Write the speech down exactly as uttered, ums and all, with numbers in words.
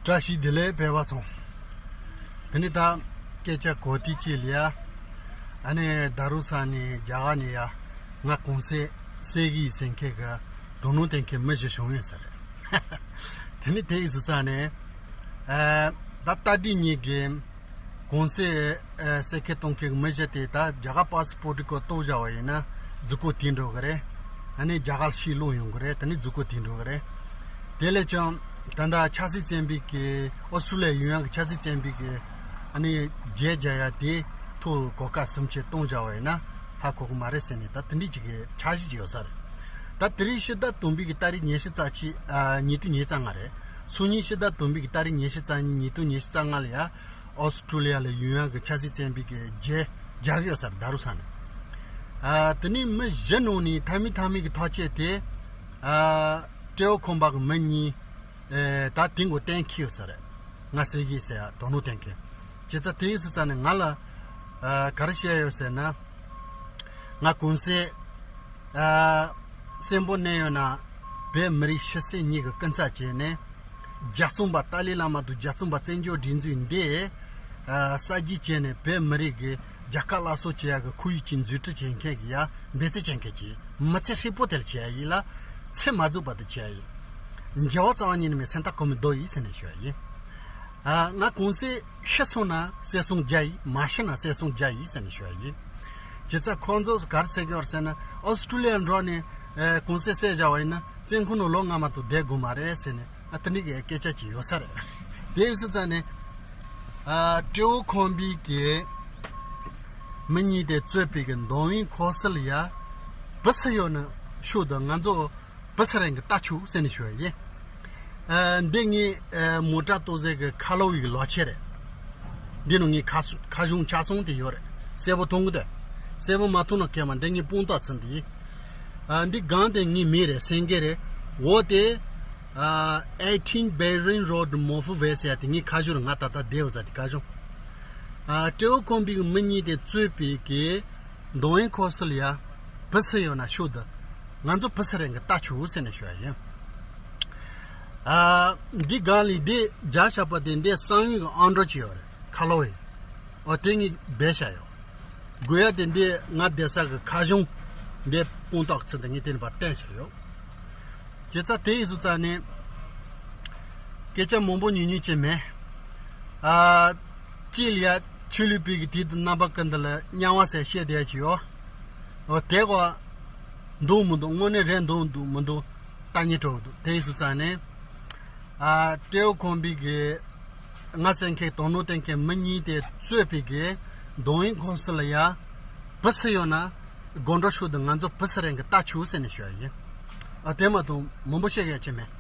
བཀྲ་ཤིས་བདེ་ལེགས་ཕེབས་པ་ཚོ། དེ་ནི་ད་སྐད་ཆ་གོ་ཐིག་ཅིག་ལ་ཡ། ཨ་ནི་ད་རུ་ས་ནས་རྒྱ་གར་ནས་ཡ། ང་གུང་སེང་སེ་གི་ཡི་སེང་ཁེ་གི་དོ་ནོ་ཏན་ཁེ་མི་བཞི་བྱུང་ཡོད་ས་རེད། དེ་ནི་དེ་ཡི་སུ་ཙ་ནས། ཨ་ད་ལྟ་དེ་ཉིད་ཀྱི་གུང་སེང་སེ་ཁེ་གཏོང་མཁན་གྱི་མི་བཞི་དེ་ད་རྒྱ་གར་པ་སི་པོར་ཊི་སྐོར་གཏོགས་བཞག་པ་ཡིན་ན་རྫི་གོ་དེ་འགྲོ་གི་རེད། ཨ་ནི་རྒྱ་གར་ཕྱིར་ལོག་ཡོང་གི་རེད། དེ་ནི་རྫི་གོ་དེ་འགྲོ་གི་རེད། དེ་ལས་ཀྱང་ད་ལྟ་ཆབ་སྲིད་བཙན་པོའི་གི་ཨོ་སི་ཀྲུ་ལི་ཡ་ཡོང་ཡག་གི་ཆབ་སྲིད་བཙན་པོའི་གི་ཨ་ནི་རྒྱལ་རྒྱ་ཡ་དེ་ཐོག་གོ་སྐབས་སུམ་ཆེ་གཏོང་བཞག་པ་ཡིན་ན་ཧ་གོ་གི་མ་རེད་ཟེར་ནས་ད་དེ་འདྲའི་ཅིག་གི་འཆར་གཞི་ཅིག་ཡོད་ས་རེད། ད་དེ་རིང་ཕྱི་ཟླ་བདུན་པའི་གི་ཏ་རིག་ཉི་ཤུ་རྩ་གཅིག་ཨ་ཉིས་སྟོང་ཉི་ཤུ་རྩ་ལྔ་རེད། སང་ཉིན་ཕྱི་ཟླ་བདུན་པའི་གི་ཏ་རིག་ཉི་ཤུ་རྩ་གཉིས་ཉིས་སྟོང་ཉི་ཤུ་རྩ་ལྔ་ལ་ཡ། ཨོ་སི་ཀྲུ་ལི་ཡ་ལ་ཡོང་ཡག་གི་ཆབ་སྲིད་བཙན་པོའི་གི་རྒྱལ་རྒྱག་གི་ཡོད་ས་རེད་ད་རུ་ས་ནས། ཨ་དེ་ནས་མི་བཞི་ནང་ནས་མཐའ་མའི་མཐའ་མའི་གི་ཐག་བཅད་དེ། ཨ་སྤྲེའུ་ཁང་པ་གི་མི་གཉིས། ཨེ་ད་དེ་མགོ་གཏན་འཁེལ་ཡོད་ས་རེད། ང་སེ་གི་ཟེར་ཡ་དོ་ནོ་གཏན་འཁེལ། བྱས་ཙང་དེ་ཡི་སུ་ཙ་ནས་ང་ལ་ཨ་ག་རེ་བཤད་ཡོད་ཟེར་ན། ང་གུང་སེང་ཨ་གསོན་པོ་གནས་ཡོད་ན་བོད་མི་རིགས་ཕྱི་གསལ་གཉིས་ཀྱི་སྐུ་ཚབ་བྱས་ནས། རྒྱལ་བཙུན་པ་ཏཱ་ལའི་བླ་མ་དང་རྒྱལ་བཙུན་པ་བཙན་བྱོལ་སྒྲིག་འཛུགས་འདི་ཨ་གསར་བརྗེ་བྱས་ནས་བོད་མི་རིགས་ཀྱི་རྒྱལ་ཁབ་སླར་གསོ་བྱེད་ཡག་གི་ཁོར་ཡུག་ཅིག་འཛུགས་སྐྲུན་བྱེད་མཁན་གྱི་ཡ་འབད་བརྩོན་བྱེད་མཁན་གྱི་མི་ཚེ་ཧྲིལ་པོ་དེར་བྱེད་ཡ་ཡིན་ལ། ཚེ་མ་རྫོགས་བར་དུ་བྱེད་ཡ་ཡིན། འགྱུར་བ་རྩ་བ་ཉིད་ནས་མེད་སེམས་ཐག་གོ་མི་རྡོ་ཡིན་ཟེར་ནས་ཞུ་ཡ་ཡིན། ཨ་ང་གུང་སེང་ཤི་སོང་ན་གསོལ་གསུམ་རྒྱག་ཡིན། མ་ཤི་ན་གསོལ་གསུམ་རྒྱག་ཡིན་ཟེར་ནས་ཞུ་ཡ་ཡིན། བྱས་ཙང་ཁོང་ཚོ་ག་རེ་ཟེར་གྱི་ཡོད་ཟེར་ན་ཨོ་སི་ཀྲུ་ལི་ཡ་འགྲོ་ནས་ཨ་གུང་སེང་བསད་བཞག་པ་ཡིན་ན་བཙོན་ཁང་ནང་ལོ་ལྔ་མ་གཏོགས་བསྡད་དགོས་མ་རེད་ཟེར་ནས་ཨ་དེ་འདྲའི་གི་སྐད་ཆ་ཅིག་ཡོད་ས་རེད། དེ་ཡིན་སོང་ཙང་ནས་ཨ་སྤྲེའུ་ཁང་པའི་གི་མི་གཉིས་དེ་གཙོས་པའི་གི་མདང་དབྱངས་ཁོ་སི་ལ་ཡ་བུ་སུ་ཡོད་ན་ཤོད་དང་ང་ཚོ་བུ་སུ་རེད་གི་ལྟ་ཆོག་ཟེར་ནས་ཞུ་ཡ་ཡིན། ཨ་འདི་ངས་ཨ་མོ་ཊ་ཏོག་ཙེ་གི་ཁ་ལོ་བའི་གི་ལོ་ཆས་རེད། འདི་ནང་ངས་ཁ་སུ་ཁ་གཞུང་ཆ་ཚང་དེ་ཡོད་རེད། གསལ་པོ་མཐོང་གི་འདུག་གསལ་པོ་མ་མཐོང་ན་ཁྱེད་མ་འདི་ངས་དཔང་རྟགས་ཚུན་དེ་ཡིན། ཨ་འདི་སྒང་དེ་ངའི་མི་རེད། སེང་གེ་རེད། འོ་དེ་ཨ་eighteen Bahrain Road Moffat Vale ཟེར་ཡ་དེ་ངའི་ཁ་གཞུང་རེད། ང་ད་ལྟ་བསྡད་ཡོད་ས་དེ་ཁ་གཞུང་། ཨ་སྤྲེའུ་ཁང་པའི་གི་མི་གཉིས་དེ་གཙོས་པའི་གི་མདང་དབྱངས་ཁོ་སི་ལ་ཡ་བུ་སུ་ཡོད་ན་ཤོད་དང་ང་ཚོ་བུ་སུ་རེད་གི་ལྟ་ཆོག་ཟེར་ནས་ཞུ་ཡ་ཡིན། ཨ་འདི་སྒང་ལ་འདི་རྒྱག་བཞག་པ་དེ་འདི་གསང་བའི་གི་ཨང་གྲངས་ཅིག་ཡོད་རེད། ཁ་ལོ་བའི། ཨོ་དེ་ངས་སྦས་བཞག་ཡོད། དགོས་ཡ་དེ་འདི་ང་བསྡད་ས་གི་ཁ་གཞུང་འདི་དཔང་རྟགས་ཚུན་དུ་ངས་དེ་ནས་ཕར་བསྟན་བཞག་ཡོད། བྱས་ཙང་དེ་ཡིན་སོང་ཙང་ནས་སྐད་ཆ་མང་པོ་ཉུང་ཉུང་བྱས་མེད། ཨ་གཅིག་ལ་ཡ་ཆོས་ལུགས་པའི་གི་དུས་དང་རྣམ་པ་ཀུན་ཏུ་ལ་དམྱལ་བ་ཟེར་བཤད་བསྡད་ཀྱི་ཡོད། འོ་དེ་གོ་འདུག་མི་འདུག་དངོས་གནས་རེད་འདུག་འདུག་མི་འདུག་ལྟ་ཉན་སྤྲོ་གི་འདུག་དེ་ཡིན་སོང་ཙང་ནས་ཨ་སྤྲེའུ་ཁང་པའི་གི་ང་སེང་ཁེ་དོ་ནོ་ཏན་ཁེ་མི་གཉིས་དེ་གཙོས་པའི་གི་མདང་དབྱངས་ཁོ་སི་ལ་ཡ་བུ་སུ་ཡོད་ན་སྒོམ་སྒྲུབ་ཤོག་དང་ང་ཚོ་བུ་སུ་རེད་གི་ལྟ་ཆོག་ཟེར་ནས་ཞུ་ཡ་ཡིན། ཨ་དེ་མ་གཏོགས་མང་པོ་བཤད་ཡ་ཅི་མེད།